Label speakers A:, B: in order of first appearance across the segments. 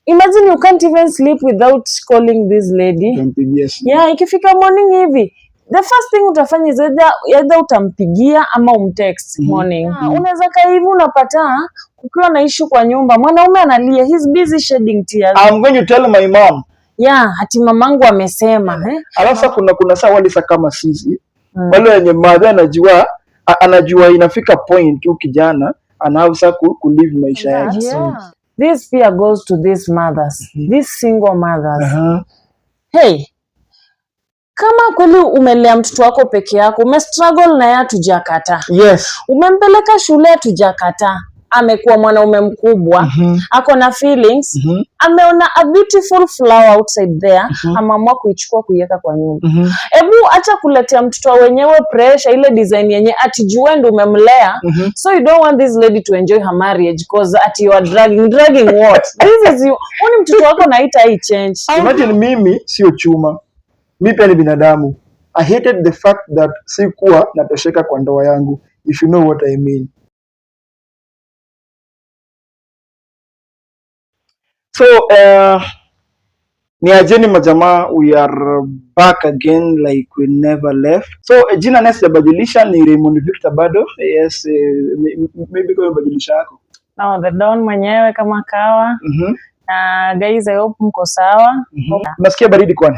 A: Imagine you can't even sleep without calling this lady.
B: Utampigia simu.
A: Yeah, ikifika morning hivi the first thing utafanya is either utampigia ama umtext morning. Unaweza kaa hivi unapata kukiwa na issue kwa nyumba, mwanaume analia, he's busy shedding tears.
B: I'm going to tell my mom.
A: Yeah, ati mamangu amesema eh?
B: Alafu sasa kuna saa wale sa kama sisi wale wenye madhe anajua anajua inafika point huyu kijana anaanza ku live maisha yake.
A: Yeah. This fear goes to these mothers, these single mothers. Hey, kama kweli umelea mtoto wako peke yako, umestruggle naye hatujakataa. Umempeleka shule hatujakataa. Amekuwa mwanaume mkubwa, ako na feelings, ameona a beautiful flower outside there, ameamua kuichukua kuiweka kwa nyumba. Hebu acha kuletea mtoto wa wenyewe pressure, ile design yenye ati juu ndo umemlea. So you don't want this lady to enjoy her marriage because ati you are dragging what? This is you. Huyu ni mtoto wako na haitai change.
B: Imagine mimi sio chuma, mi pia ni binadamu. I hated the fact that sikuwa natosheka kwa ndoa yangu, if you know what I mean. So ni ajeni majamaa, we are back again like we never left. So jina naye sijabadilisha ni Raymond Victor bado. Yes, maybe kwa umebadilisha yako.
A: No, the Don mwenyewe kama kawa. Na guys, I hope mko sawa.
B: Nasikia baridi kwani?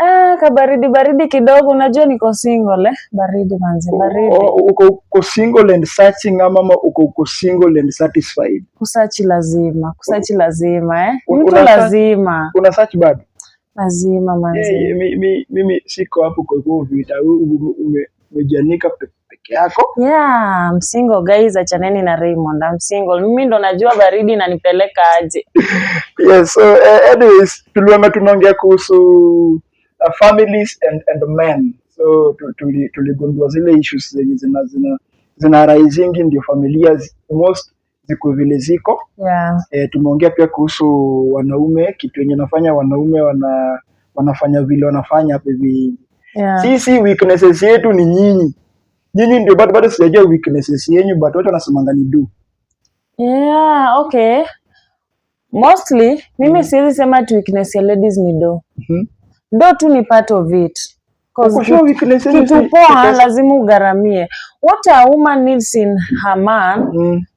A: Ah, kabaridi baridi kidogo, unajua niko single eh? Baridi manze, baridi.
B: Uko single and searching ama uko single and satisfied?
A: Kusearch lazima, kusearch lazima eh? Mtu lazima.
B: Una search bado?
A: Lazima manze.
B: Eh, mimi siko hapo kwa kwa vita. Umejianika peke yako.
A: Yeah, I'm single guys, achaneni na Raymond. I'm single. Mimi ndo najua baridi inanipeleka aje.
B: Yes, so anyways, tuliona tunaongea kuhusu families and men. So tuligundua zile issues zenye zina rising ndio familia most ziko vile ziko. Eh, tumeongea pia kuhusu wanaume, kitu yenye nafanya wanaume wanafanya vile wanafanya hapa hivi. Sisi weaknesses yetu ni nyinyi. Nyinyi ndio bado sijajua weaknesses yenyu, but watu wanasemanga ni do.
A: Yeah, okay. Mostly mimi siwezi sema ati weakness ya ladies ni do. Do tu ni part of it. 'Cause
B: Uko sure weakness yenu
A: kitu
B: si
A: poa
B: pesa?
A: Lazima ugharamie. What a woman needs in her man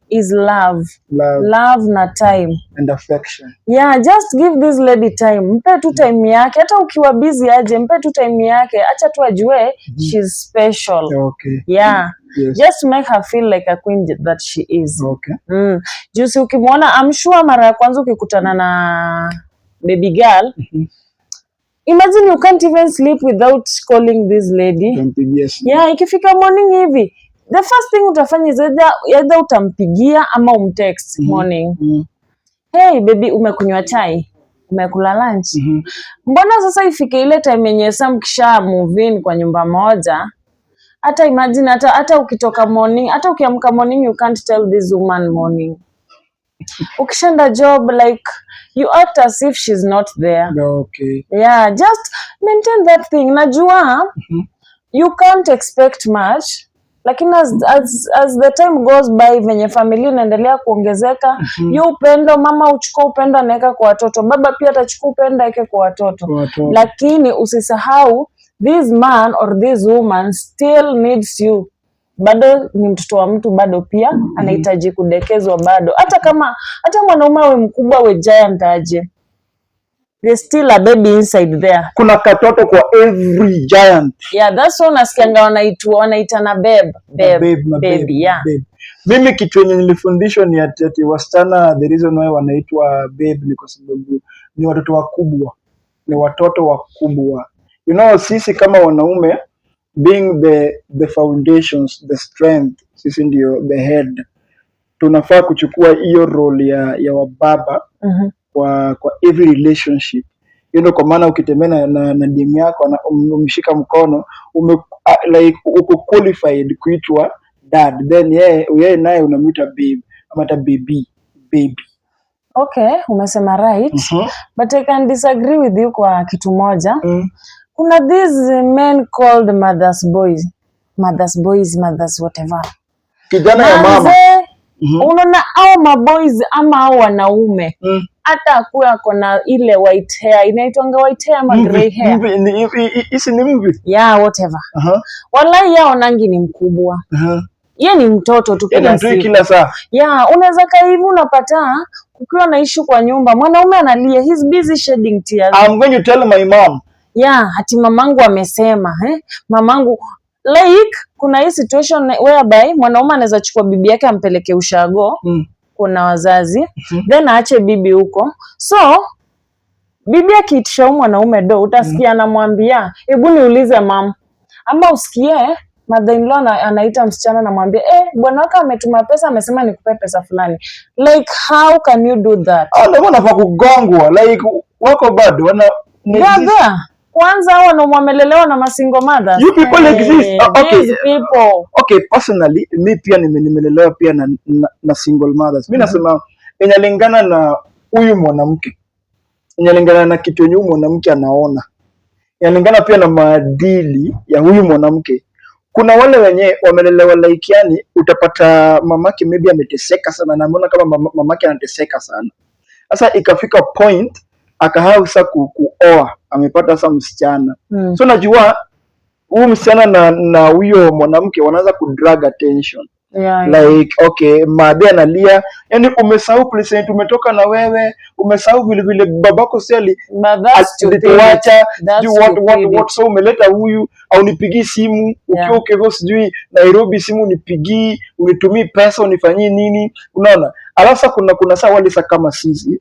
A: is love.
B: Love
A: Love na time.
B: And affection.
A: Yeah, just give this lady time. Mpe tu time yake. Hata ukiwa busy aje, mpe tu time yake. Acha tu ajue she's special. Yeah. Just make her feel like a queen that she is. Jusi ukimwona, I'm sure mara ya kwanza ukikutana na baby girl, imagine you can't even sleep without calling this lady.
B: Utampigia simu.
A: Yeah, ikifika morning hivi, the first thing utafanya is either utampigia ama umtext morning. Hey baby, umekunywa chai? Umekula lunch? Mbona sasa ifike ile time yenye sasa mkisha move in kwa nyumba moja, hata imagine hata ukitoka morning, hata ukiamka morning, you can't tell this woman morning. Ukishaenda job, like you act as if she's not there. Yeah, just maintain that thing. Najua you can't expect much, lakini as the time goes by, venye familia inaendelea kuongezeka, hiyo upendo, mama uchukua upendo anaweka kwa watoto, baba pia atachukua upendo aweke kwa watoto.
B: Kwa watoto.
A: Lakini usisahau this man or this woman still needs you. Bado ni mtoto wa mtu, bado pia anahitaji kudekezwa bado. Hata kama hata mwanaume awe mkubwa, awe giant aje, there's still a baby inside there.
B: Kuna katoto kwa every giant.
A: Yeah, that's why unasikianga wanaitwa wanaitana babe, babe,
B: Babe, ma
A: baby,
B: babe,
A: yeah.
B: babe. Mimi kitu yenye nilifundishwa ni ati wasichana, the reason why wanaitwa babe ni kwa sababu ni watoto wakubwa, ni watoto wakubwa. You know, sisi kama wanaume, being the foundations, the strength, sisi ndio the head, tunafaa kuchukua hiyo role ya wababa kwa every relationship. Hiyo ndio kwa maana ukitembea na demu yako na umshika mkono like uko qualified kuitwa dad, then yeye naye unamwita babe ama hata baby baby.
A: Okay, umesema right. But I can disagree with you kwa kitu moja. Kuna these men called mothers boys, mothers boys, mothers whatever.
B: Kijana ya mama.
A: Manze, Unaona au maboys ama au wanaume, hata akuwe ako na ile white hair, inaitwanga white hair ama grey
B: Mvi,
A: hair,
B: mvi, hisi ni mvi.
A: Yeah, whatever, wallahi yaonangi ni mkubwa, ye ni mtoto tu
B: Yaani
A: kila
B: mtoi
A: siku.
B: Kila saa.
A: Yeah, unaweza kaa hivi unapata kukiwa na issue kwa nyumba, mwanaume analia, he's busy shedding tears.
B: I'm going to tell my mom.
A: Yeah, ati mamangu amesema, eh? Mamangu, like kuna hii situation whereby mwanaume anaweza chukua bibi yake ampeleke ushago, kuna wazazi, then aache bibi huko. So bibi akiitisha huyu mwanaume do, utasikia anamwambia, "Hebu niulize mam," ama usikie mother in law anaita msichana, namwambia, "Eh, bwana wako ametuma pesa, amesema nikupe pesa fulani." Like, how can you do that?
B: Ah, ndio maana nafaa kugongwa, like wako bado wana
A: Brother, kwanza hao wanaume wamelelewa na masingle mothers.
B: You people
A: Hey,
B: exist. Ah, okay.
A: these people.
B: Okay, personally mi pia nimelelewa pia na single mothers. Mi nasema inalingana na huyu mwanamke, inalingana na kitu yenye huyu mwanamke anaona, inalingana pia na maadili ya huyu mwanamke. Kuna wale wenye wamelelewa like, yani utapata mamake maybe ameteseka sana na ameona kama mamake anateseka sana. Sasa ikafika point akahau sasa kuoa, amepata sasa msichana. So najua huyu msichana na huyo mwanamke wanaanza kudrag attention, like, okay, madhe analia, yani umesahau place yenye tumetoka na wewe, umesahau vile vile babako si
A: But that's stupidity.
B: alituacha,
A: That's
B: sijui what what
A: stupidity.
B: what. So umeleta huyu, aunipigii simu ukiwa uko hivyo sijui Nairobi, simu unipigii, unitumii pesa, unifanyii nini, unaona? Alafu sasa kuna saa wale sa kama sisi,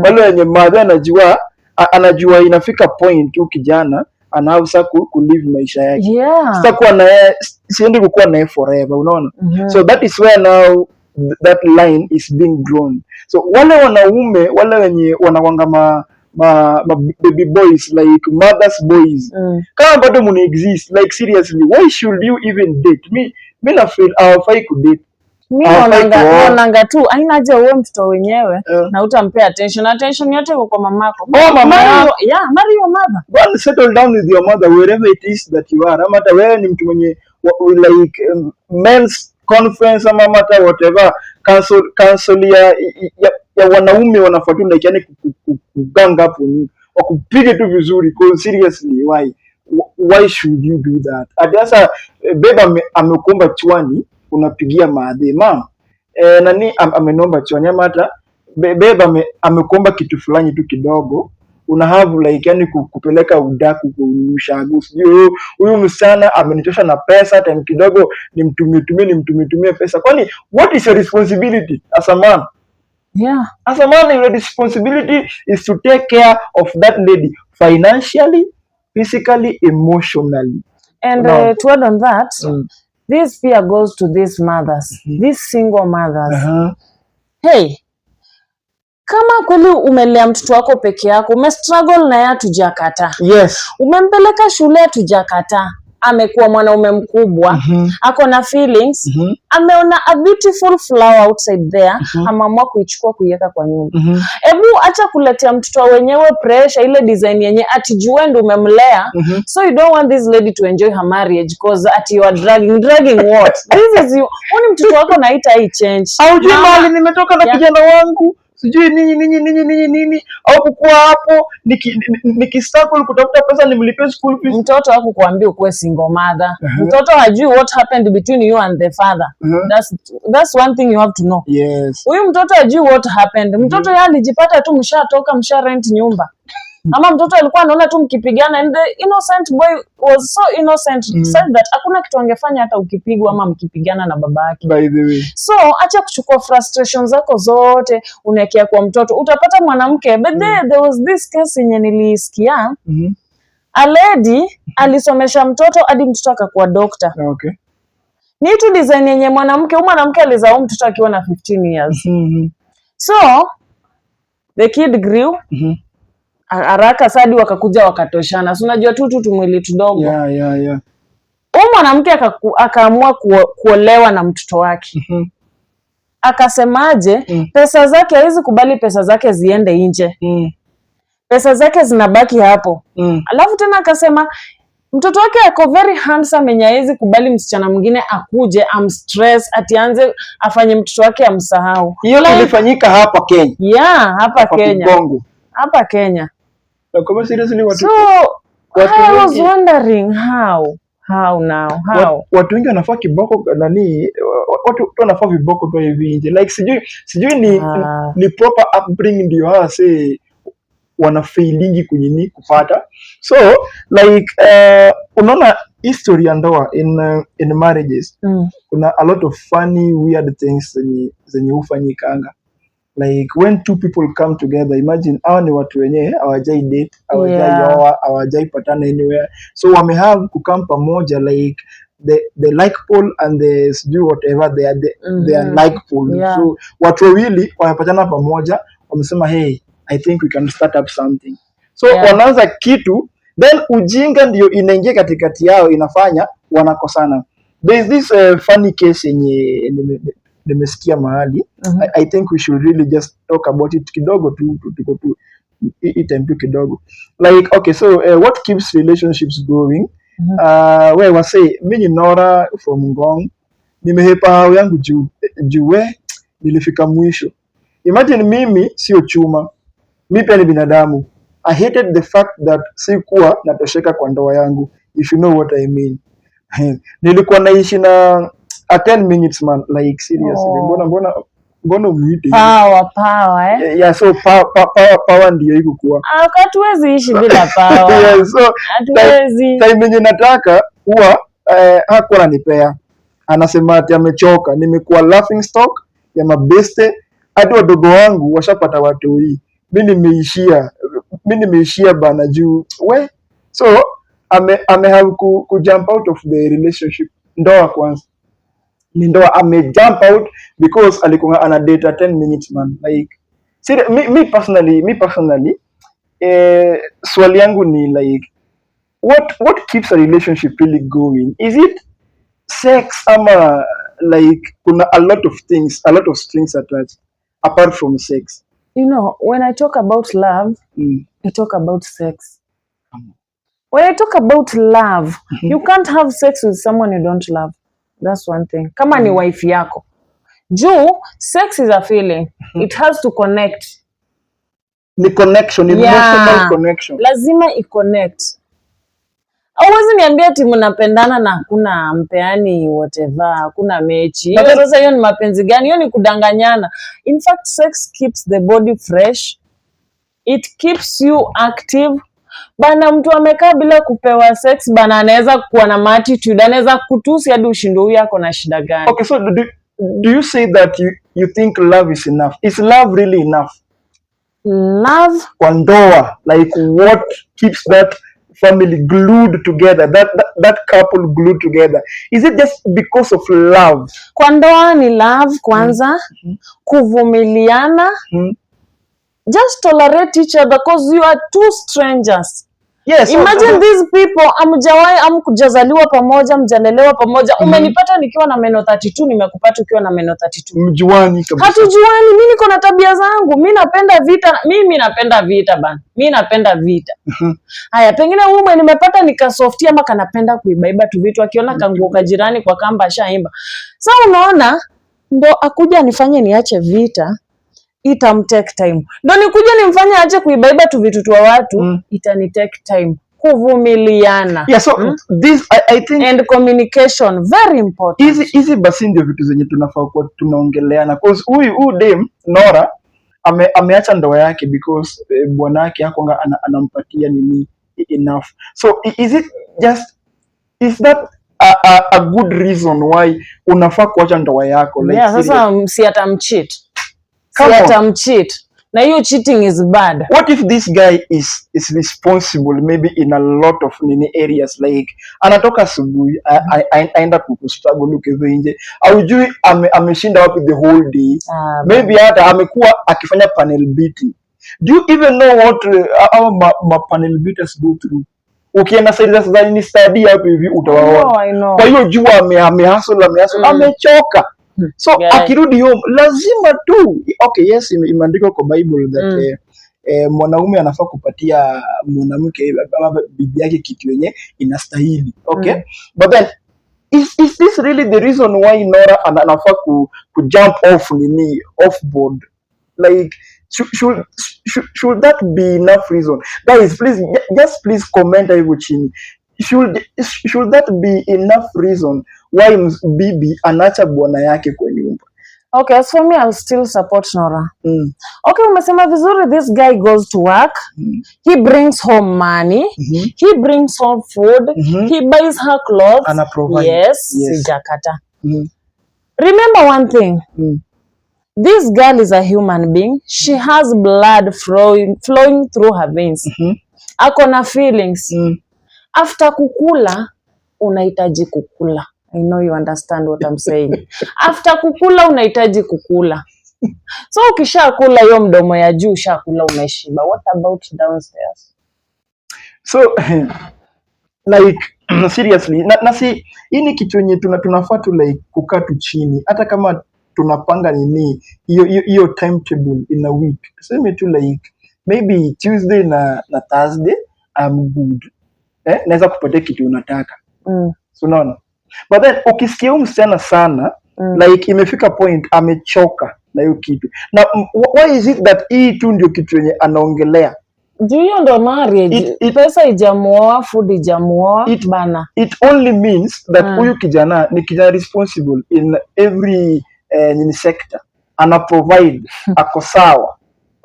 B: wale wenye madhe anajua, anajua inafika point huyu kijana anaweza ku live maisha yake. Sitakuwa na yeye, siendi kukuwa naye forever, unaona? So that is where now that line is being drawn. So wale wanaume wale wenye wanawanga ma baby boys, like mothers boys, kama bado muna exist, like seriously, why should you even date? Mi na feel hawafai kudate.
A: Mi
B: Hawafai
A: naonanga
B: kuoa.
A: Naonanga tu haina haja uwe mtoto wenyewe na utampea attention. Attention yote iko kwa mamako.
B: Oh, mama
A: Marry
B: yako.
A: yeah, marry your mother.
B: Go and settle down with your mother wherever it is that you are. Ama hata wewe ni mtu mwenye like men's conference ama hata whatever council ya wanaume wanafaa tu like yani kugang up on you, wakupige tu vizuri, 'cause seriously, why should you do that? Ati sasa babe amekuomba chwani, unapigia maadhi, "Mam, nani amenomba chwani," ama hata babe amekuomba kitu fulani tu kidogo, una have like yani kupeleka udaku kwa ushago, sijui huyu msichana amenichosha na pesa, time kidogo nimtumie tumie nimtumie tumie pesa. Kwani what is your responsibility as a man? As a man, your responsibility is to take care of that lady financially, physically, emotionally.
A: And
B: No.
A: to add on that, this fear goes to these mothers, these single mothers. Hey, kama kweli umelea mtoto wako peke yako, umestruggle naye, hatujakataa. Umempeleka shule, hatujakataa. Amekuwa mwanaume mkubwa, ako na feelings, ameona a beautiful flower outside there, ameamua kuichukua kuiweka kwa nyumba. Hebu acha kuletea mtoto wa wenyewe pressure, ile design yenye ati juu wewe ndio umemlea. So you don't want this lady to enjoy her marriage 'cause ati you are dragging. Dragging what? This is you. Huyu ni mtoto wako na haitai change.
B: Haujui mahali nimetoka na kijana wangu, sijui nini nini nini nini nini, au kukuwa hapo nikistruggle kutafuta pesa nimlipie school fees.
A: Mtoto hakukuambia ukuwe single mother. Mtoto hajui what happened between you and the father. That's one thing you have to know. Huyu mtoto hajui what happened. Mtoto yeye alijipata tu mshatoka, msha rent nyumba, ama mtoto alikuwa anaona tu mkipigana, and the innocent boy was so innocent such that hakuna kitu angefanya hata ukipigwa ama mkipigana na baba yake.
B: By the way.
A: So acha kuchukua frustration zako zote unaekea kwa mtoto. Utapata mwanamke, but there was this case yenye nilisikia, a lady alisomesha mtoto hadi mtoto akakuwa doctor. Ni tu design yenye mwanamke, huyu mwanamke alizaa huyu mtoto akiwa na 15 years. So the kid grew haraka sadi, wakakuja wakatoshana, si unajua tu tumwili tudogo. Huyu mwanamke akaamua kuolewa na mtoto wake. Akasemaje? Pesa zake hawezi kubali pesa zake ziende nje, pesa zake zinabaki hapo. Alafu tena akasema Mtoto wake ako very handsome, yenye hawezi kubali msichana mwingine akuje amstress, ati anze afanye mtoto wake amsahau.
B: Hiyo
A: Like,
B: ilifanyika hapa Kenya?
A: Yeah, hapa
B: kwa
A: Kenya.
B: Kigongo.
A: Hapa Kenya.
B: Na kama seriously watu
A: So
B: watu
A: I was wondering how now, how
B: watu wengi wanafaa kiboko nani, watu wanafaa viboko tu hivi nje, like sijui ni
A: Ah.
B: ni proper upbringing ndio hawa say wanafailingi kunyini kupata. So like unaona history ya ndoa in marriages, kuna a lot of funny weird things zenye hufanyikanga. Like when two people come together, imagine hawa ni watu wenyewe hawajai date, hawajai oa, hawajai patana anywhere, so wamehave kukam pamoja, like the like pole and the sijui whatever they are, they are like pole. So watu wawili wamepatana pamoja, wamesema, "Hey, I think we can start up something." So wanaanza kitu, then ujinga ndio inaingia katikati yao, inafanya wanakosana. There is this funny case yenye nimesikia mahali. I think we should really just talk about it kidogo tu, tuko tu hii time tu kidogo. Like, okay, so what keeps relationships going? We wase, mi ni Nora from Ngong, nimehepa hao yangu juu we nilifika mwisho. Imagine mimi sio chuma, mi pia ni binadamu. I hated the fact that sikuwa natosheka kwa ndoa yangu, if you know what I mean. Nilikuwa naishi na a 10 minutes man. Like seriously.
A: Oh.
B: Mbona umuite hivi?
A: Power, power, eh?
B: Yeah, so power ndio ikukuwa.
A: Ah, hatuwezi ishi bila power.
B: Yeah, so
A: Hatuwezi.
B: Time yenye nataka huwa hakuwa ananipea, anasema ati amechoka. Nimekuwa laughing stock ya mabeste, hadi wadogo wangu washapata watoi, mi nimeishia bana juu we. So ame have ku jump out of the relationship. Ndoa kwanza ni ndoa, ame jump out because alikuwa ana date a 10 minutes man. Like me personally, swali yangu ni like, what keeps a relationship really going? Is it sex ama like kuna a lot of things, a lot of strings attached apart from sex?
A: You know, when I talk about love, I talk about sex. When I talk about love, you can't have sex with someone you don't love. That's one thing. Kama ni wife yako. Juu, sex is a feeling. It has to connect.
B: Ni connection, emotional connection.
A: Lazima i-connect. Hauwezi niambia ati mnapendana na hakuna mpeani whatever, hakuna mechi. Hiyo sasa hiyo ni mapenzi gani? Hiyo ni kudanganyana. In fact, sex keeps the body fresh. It keeps you active. Bana, mtu amekaa bila kupewa sex bana, anaweza kuwa na attitude, anaweza kutusi hadi ushindwe huyu ako na shida gani.
B: Okay, so do you say that you think love is enough? Is love really enough
A: Love
B: kwa ndoa? Like what keeps that family glued together, that couple glued together? Is it just because of love?
A: Kwa ndoa ni love kwanza, kuvumiliana, just tolerate each other 'cause you are two strangers. Imagine these people amjawai amkujazaliwa pamoja, mjalelewa pamoja. Umenipata nikiwa na meno 32, nimekupata ukiwa na meno 32.
B: Mjuani kabisa.
A: Hatujuani, mi niko na tabia zangu, mi napenda vita, mimi napenda vita bana, mi napenda vita. Haya, pengine huyu mwenye nimepata nikasoftia ama kanapenda kuibaiba tu vitu, akiona kanguo ka jirani kwa kamba ashaimba. Sasa unaona, ndo akuja nifanye niache vita, itam take time. Ndo nikuja nimfanye aache kuibaiba tu vitu twa watu, itani take time. Kuvumiliana.
B: Yeah, so this I think
A: And communication, very important.
B: Hizi basi ndio vitu zenye tunafaa kuwa tunaongeleana, 'cause huyu dem Nora ameacha ndoa yake because bwana yake hakuanga anampatia nini enough. So is it just is that a good reason why unafaa kuacha ndoa yako? Like,
A: Yeah, sasa
B: serious.
A: si atamcheat. Si
B: Come on.
A: atamcheat. Na hiyo cheating is bad.
B: What if this guy is responsible maybe in a lot of nini areas, like anatoka asubuhi, aenda kustruggle huko hivyo nje, aujui ameshinda wapi the whole day?
A: Ah,
B: maybe hata amekuwa akifanya panel beating. Do you even know what our ma panel beaters go through? Ukienda side za nini study hapo hivi utawaona.
A: No, I know.
B: Kwa hiyo jua amehustle amehustle, amechoka, so akirudi home lazima tu, okay, yes, imeandikwa kwa Bible that mwanaume anafaa kupatia mwanamke ama bibi yake kitu yenye inastahili, okay? But then is this really the reason why Nora anafaa ku jump off nini, off board? Like, should that be enough reason? Guys, please, just please comment hivyo chini. Should that be enough reason why bibi anaacha bwana yake kwa nyumba?
A: Okay, as for me, I'll still support Nora. Okay, umesema vizuri, this guy goes to work. He brings home money. He brings home food. He buys her clothes.
B: Ana provide.
A: Yes, sijakata. Remember one thing. This girl is a human being. She has blood flowing through her veins. Ako na feelings. After kukula, unahitaji kukula. I know you understand what I'm saying. After kukula, unahitaji kukula. So ukishakula hiyo mdomo ya juu, ushakula, umeshiba. What about downstairs?
B: So like, seriously, na si hii ni kitu yenye tunafaa tu like kukaa tu chini, hata kama tunapanga nini, hiyo timetable in a week, tuseme tu like maybe Tuesday na Thursday I'm good, eh, naweza kupatia kitu unataka. So unaona, but then ukisikia huyu msichana sana, like imefika point amechoka na hiyo kitu na why is it that hii tu ndio kitu yenye anaongelea?
A: Juu hiyo ndo marriage. Pesa ijamuoa, food ijamuoa, bana.
B: It only means that huyu kijana ni kijana responsible in every nini sector, ana provide, ako sawa,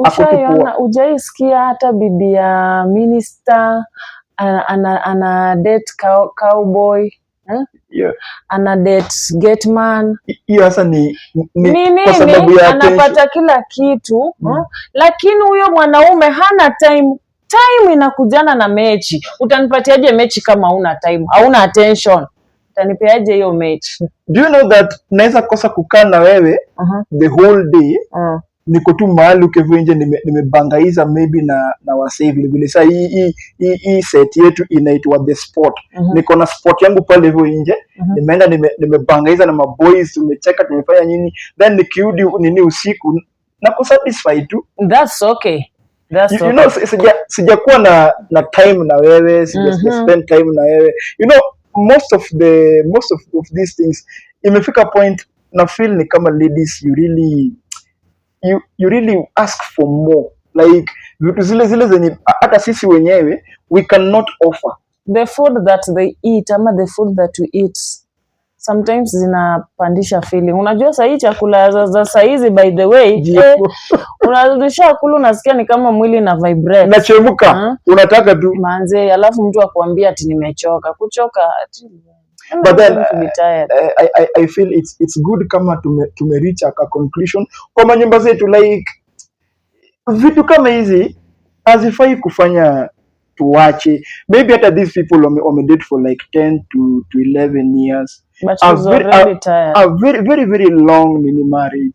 B: ako tu poa.
A: Ushaiona, ujaisikia hata bibi ya minister ana date cowboy, eh?
B: Yeah.
A: Ana date gateman.
B: Hiyo sasa ni
A: Ni
B: kwa sababu
A: nini
B: ya attention.
A: Anapata kila kitu, eh? Lakini huyo mwanaume hana time. Time inakujana na mechi. Utanipatiaje mechi kama hauna time, hauna attention? Utanipeaje hiyo mechi?
B: Do you know that naweza kosa kukaa na wewe the whole day, niko tu mahali uko hivyo nje, nimebangaiza maybe na wasee vile vile. Sasa hii set yetu inaitwa The Spot. Niko na spot yangu pale hivyo nje. Nimeenda nimebangaiza na maboys, tumecheka, tumefanya nini, then nikirudi nini usiku na kusatisfy tu.
A: That's okay. That's
B: You
A: okay.
B: know, sijakuwa na time na wewe, sija spend time na wewe. Most of the most of these things, imefika point na feel ni kama ladies, you really ask for more, like vitu zile zile zenye hata sisi wenyewe we cannot offer.
A: The food that they eat ama the food that we eat sometimes zinapandisha feeling. Unajua sahii chakula za sahizi, by the way, unarudisha kula, unasikia ni kama mwili na vibrate.
B: Nachemka. Unataka tu.
A: Manze, alafu mtu akuambia ati nimechoka. Kuchoka ati I'm
B: But
A: not
B: then
A: going to be tired.
B: I feel it's good kama tume reach a conclusion kwa manyumba zetu, like vitu kama hizi hazifai kufanya tuache. Maybe hata these people wame date for like 10 to 11 years.
A: But
B: A
A: she's
B: very,
A: already tired.
B: A very very very long mini marriage,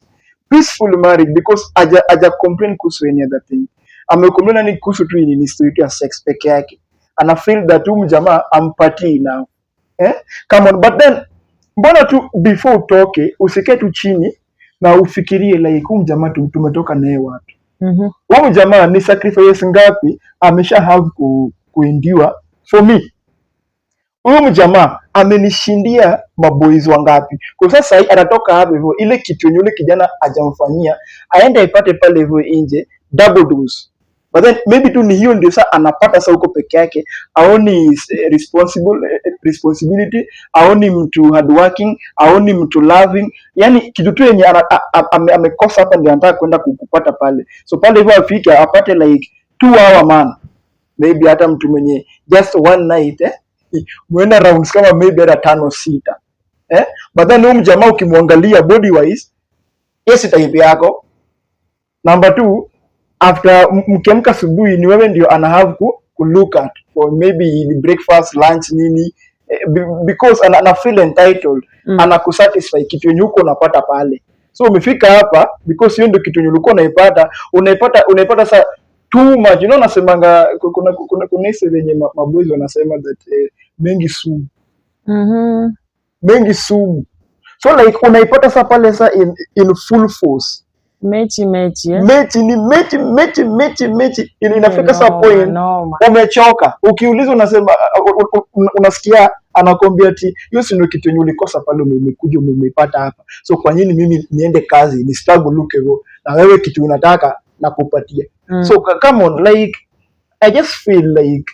B: peaceful marriage, because haja complain kuhusu any other thing. Amecomplain ni kuhusu tu nini, story ya sex peke yake. Ana feel that huyu mjamaa ampatii enough, eh? Come on. But then mbona tu before utoke usikae tu chini na ufikirie like huyu mjamaa tumetoka naye wapi? Huyu jamaa ni sacrifice ngapi amesha have kuendure for me? Huyu mjamaa amenishindia maboys wangapi? Kwa sasa hii anatoka hapo hivyo, ile kitu yenye yule kijana hajamfanyia aende aipate pale hivyo nje double dose. But then maybe tu ni hiyo ndio sasa anapata sasa huko peke yake, aoni responsible responsibility, aoni mtu hardworking, aoni mtu loving, yani kitu tu yenye amekosa hapa ndio anataka kwenda kupata pale. So pale hivyo afike apate like 2 hour man, maybe hata mtu mwenye just one night, eh, muenda rounds kama maybe hata tano sita, eh? But then huyu mjamaa ukimwangalia body wise, yes, type yako. Number two, after mkiamka asubuhi ni wewe ndio ana have ku look at for maybe the breakfast, lunch, nini, eh, because ana feel entitled. Anakusatisfy kitu yenye huko unapata pale. So umefika hapa because hiyo ndio kitu yenye ulikuwa unaipata sa too much. Nasemanga kuna hizo venye maboys wanasema that mengi sumu. Mengi sumu. So like unaipata sa pale sa in full force.
A: Mechi mechi, eh?
B: Mechi ni mechi, mechi, mechi, mechi. Inafika saa
A: Noma,
B: point
A: noma.
B: umechoka, ukiuliza unasema, unasikia anakwambia ati hiyo si ndio kitu yenye ulikosa pale, umekuja umeipata hapa, so kwa nini mimi niende kazi ni struggle look hivyo na wewe kitu unataka nakupatia? So come on, like, I just feel like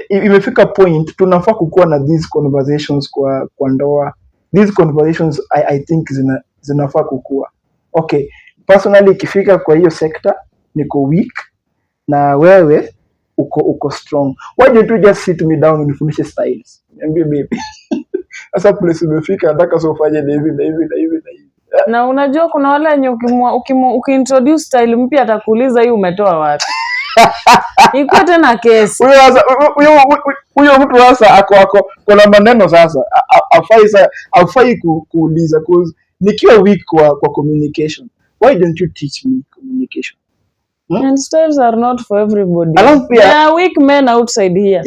B: imefika point tunafaa kukuwa na these conversations kwa ndoa. These conversations I think zinafaa kukua. Okay, personally, ikifika kwa hiyo sector niko weak na wewe uko strong, why don't you just sit me down unifundishe styles, niambie, "Baby, sasa place umefika, nataka so ufanye na hivi na hivi na hivi na hivi."
A: Na unajua kuna wale wenye ukiintroduce style mpya atakuuliza, "Hii umetoa wapi?" Ikuwe tena kesi.
B: Huyo sasa, huyo mtu sasa ako kuna maneno sasa afai kuuliza, 'cause nikiwa weak kwa communication, why don't you teach me communication? Hmm?
A: And styles are not for everybody.
B: Alafu pia
A: There are weak men outside here.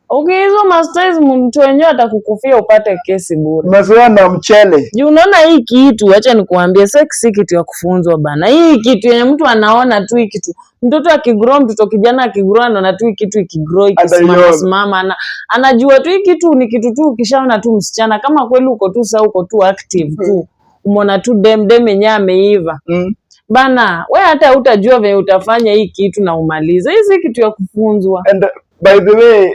A: Okay, hizo mastyles mtu wenyewe atakukufia upate kesi bure.
B: Umezoea na mchele.
A: Juu unaona hii kitu, acha nikuambie, sex si kitu ya kufunzwa bana. Hii kitu yenye mtu anaona tu hii kitu. Mtoto akigrow, mtoto kijana akigrow anaona tu hii kitu ikigrow, ikisimama
B: Ataiona.
A: simama, anajua tu hii kitu ni kitu tu. Ukishaona tu msichana, kama kweli uko tu sasa uko tu active tu, umeona tu dem yenyewe ameiva. Bana, we hata utajua venye utafanya hii kitu na umalize. Hii si kitu ya kufunzwa.
B: And by the way,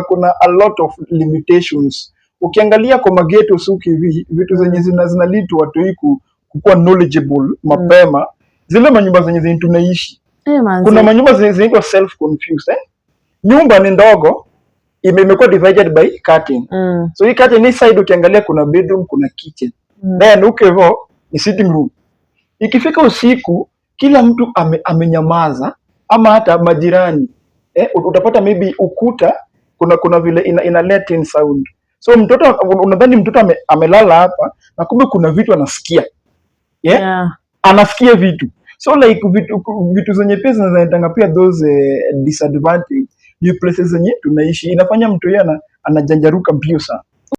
B: kuna a lot of limitations. Ukiangalia kwa maghetto suki hivi, vitu zenye zina lead to watu hii kukuwa knowledgeable mapema, zile manyumba zenye tunaishi,
A: Eh, manze.
B: Kuna manyumba zenye zinaitwa self confused, eh? Nyumba ni ndogo, imekuwa divided by curtain. So hii curtain, hii side ukiangalia kuna bedroom, kuna kitchen, then huko hivyo ni sitting room. Ikifika usiku kila mtu amenyamaza ama hata majirani, eh, utapata maybe ukuta kuna vile ina let in sound, so mtoto unadhani mtoto amelala hapa na kumbe kuna vitu anasikia, yeah? Anasikia vitu. So like vitu zenye pia zinaletanga pia those disadvantage ni places zenye tunaishi, inafanya mtu yeye anajanjaruka mbio sana.